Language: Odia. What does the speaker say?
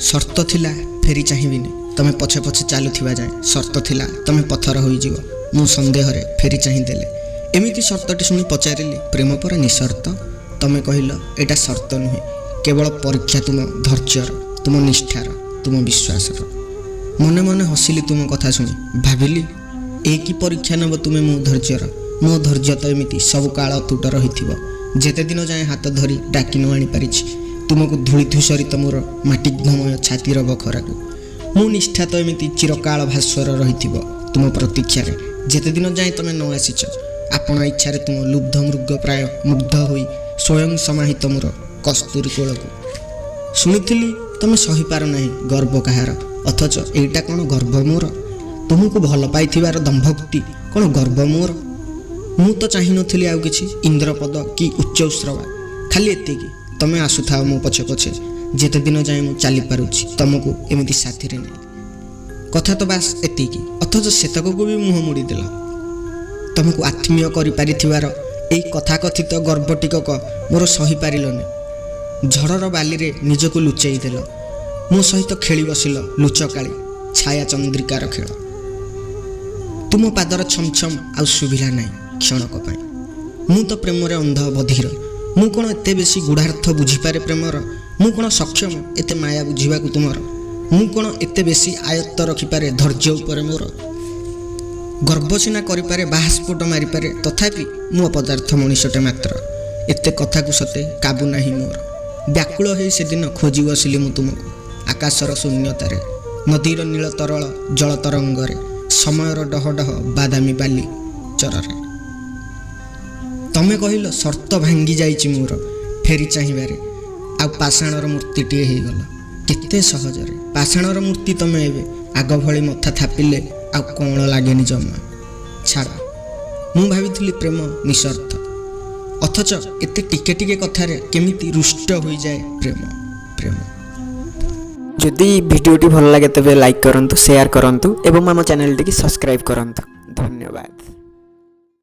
ସର୍ତ୍ତ ଥିଲା ଫେରି ଚାହିଁବିନି ତମେ ପଛେ ପଛେ ଚାଲୁଥିବା ଯାଏଁ। ସର୍ତ୍ତ ଥିଲା ତମେ ପଥର ହୋଇଯିବ ମୁଁ ସନ୍ଦେହରେ ଫେରି ଚାହିଁଦେଲେ। ଏମିତି ସର୍ତ୍ତଟି ଶୁଣି ପଚାରିଲି, ପ୍ରେମ ପରା ନିଃସର୍ତ୍ତ? ତମେ କହିଲ, ଏଇଟା ସର୍ତ୍ତ ନୁହେଁ, କେବଳ ପରୀକ୍ଷା ତୁମ ଧୈର୍ଯ୍ୟର, ତୁମ ନିଷ୍ଠାର, ତୁମ ବିଶ୍ୱାସର। ମନେ ମନେ ହସିଲି ତୁମ କଥା ଶୁଣି। ଭାବିଲି, ଏ କି ପରୀକ୍ଷା ନେବ ତୁମେ ମୋ ଧୈର୍ଯ୍ୟର? ମୋ ଧୈର୍ଯ୍ୟ ତ ଏମିତି ସବୁ କାଳ ଅତୁଟ ରହିଥିବ, ଯେତେ ଦିନ ଯାଏଁ ହାତ ଧରି ଡାକି ନ ଆଣିପାରିଛି ତୁମକୁ ଧୂଳି ଧୂସରିତ ମୋର ମାଟିଘ୍ନମୟ ଛାତିର ବଖରାକୁ। ମୋ ନିଷ୍ଠା ତ ଏମିତି ଚିରକାଳ ଭାସ୍ୱର ରହିଥିବ ତୁମ ପ୍ରତୀକ୍ଷାରେ, ଯେତେ ଦିନ ଯାଏଁ ତମେ ନ ଆସିଛ ଆପଣା ଇଚ୍ଛାରେ ତୁମ ଲୁବ୍ଧ ମୃଗ ପ୍ରାୟ ମୁଗ୍ଧ ହୋଇ ସ୍ୱୟଂ ସମାହିତ ମୋର କସ୍ତୁରୀ କୋଳକୁ। ଶୁଣିଥିଲି ତମେ ସହିପାର ନାହିଁ ଗର୍ବ କାହାର। ଅଥଚ ଏଇଟା କ'ଣ ଗର୍ବ ମୋର? ତୁମକୁ ଭଲ ପାଇଥିବାର ଦମ୍ଭୋକ୍ତି କ'ଣ ଗର୍ବ ମୋର? ମୁଁ ତ ଚାହିଁନଥିଲି ଆଉ କିଛି, ଇନ୍ଦ୍ରପଦ କି ଉଚ୍ଚୈଃଶ୍ରବା। ଖାଲି ଏତିକି, ତମେ ଆସୁଥାଅ ମୋ ପଛେ ପଛେ, ଯେତେ ଦିନ ଯାଏଁ ମୁଁ ଚାଲିପାରୁଛି ତମକୁ ଏମିତି ସାଥିରେ ନେଇ। କଥା ତ ବାସ୍ ଏତିକି। ଅଥଚ ସେତକକୁ ବି ମୁହଁ ମୋଡ଼ିଦେଲ। ତମକୁ ଆତ୍ମୀୟ କରିପାରିଥିବାର ଏଇ କଥାକଥିତ ଗର୍ବ ଟିକକ ମୋର ସହିପାରିଲନି। ଝଡ଼ର ବାଲିରେ ନିଜକୁ ଲୁଚେଇ ଦେଲ। ମୋ ସହିତ ଖେଳି ବସିଲ ଲୁଚକାଳି, ଛାୟା ଚନ୍ଦ୍ରିକାର ଖେଳ। ତୁମ ପାଦର ଛମଛମ ଆଉ ଶୁଭିଲା ନାହିଁ କ୍ଷଣକ ପାଇଁ। ମୁଁ ତ ପ୍ରେମରେ ଅନ୍ଧ ବଧିର। ମୁଁ କ'ଣ ଏତେ ବେଶୀ ଗୂଢ଼ାର୍ଥ ବୁଝିପାରେ ପ୍ରେମର? ମୁଁ କ'ଣ ସକ୍ଷମ ଏତେ ମାୟା ବୁଝିବାକୁ ତୁମର? ମୁଁ କ'ଣ ଏତେ ବେଶୀ ଆୟତ୍ତ ରଖିପାରେ ଧୈର୍ଯ୍ୟ ଉପରେ ମୋର? ଗର୍ବ ସିନା କରିପାରେ, ବାହାସ୍ଫୋଟ ମାରିପାରେ, ତଥାପି ମୁଁ ଅପଦାର୍ଥ ମଣିଷଟେ ମାତ୍ର। ଏତେ କଥାକୁ ସତେ କାବୁ ନାହିଁ ମୋର। ବ୍ୟାକୁଳ ହେଇ ସେଦିନ ଖୋଜି ବସିଲି ମୁଁ ତୁମକୁ ଆକାଶର ଶୂନ୍ୟତାରେ, ନଦୀର ନୀଳ ତରଳ ଜଳ ତରଙ୍ଗରେ, ସମୟର ଡହ ଡହ ବାଦାମୀ ବାଲି ଚରରେ। ତମେ କହିଲ, ସର୍ତ୍ତ ଭାଙ୍ଗି ଯାଇଛି ମୋର ଫେରି ଚାହିଁବାରେ, ଆଉ ପାଷାଣର ମୂର୍ତ୍ତିଟିଏ ହେଇଗଲ କେତେ ସହଜରେ। ପାଷାଣର ମୂର୍ତ୍ତି ତମେ ଏବେ। ଆଗ ଭଳି ମଥା ଥାପିଲେ ଆଉ କ'ଣ ଲାଗେନି ଜମା। ଛାଡ଼, ମୁଁ ଭାବିଥିଲି ପ୍ରେମ ନିଃସର୍ତ୍ତ, ଅଥଚ ଏତେ ଟିକେ ଟିକେ କଥାରେ କେମିତି ରୁଷ୍ଟ ହୋଇଯାଏ ପ୍ରେମ, ପ୍ରେମ। ଯଦି ଭିଡ଼ିଓଟି ଭଲ ଲାଗେ, ତେବେ ଲାଇକ୍ କରନ୍ତୁ, ସେୟାର କରନ୍ତୁ ଏବଂ ଆମ ଚ୍ୟାନେଲଟିକି ସବସ୍କ୍ରାଇବ୍ କରନ୍ତୁ। ଧନ୍ୟବାଦ।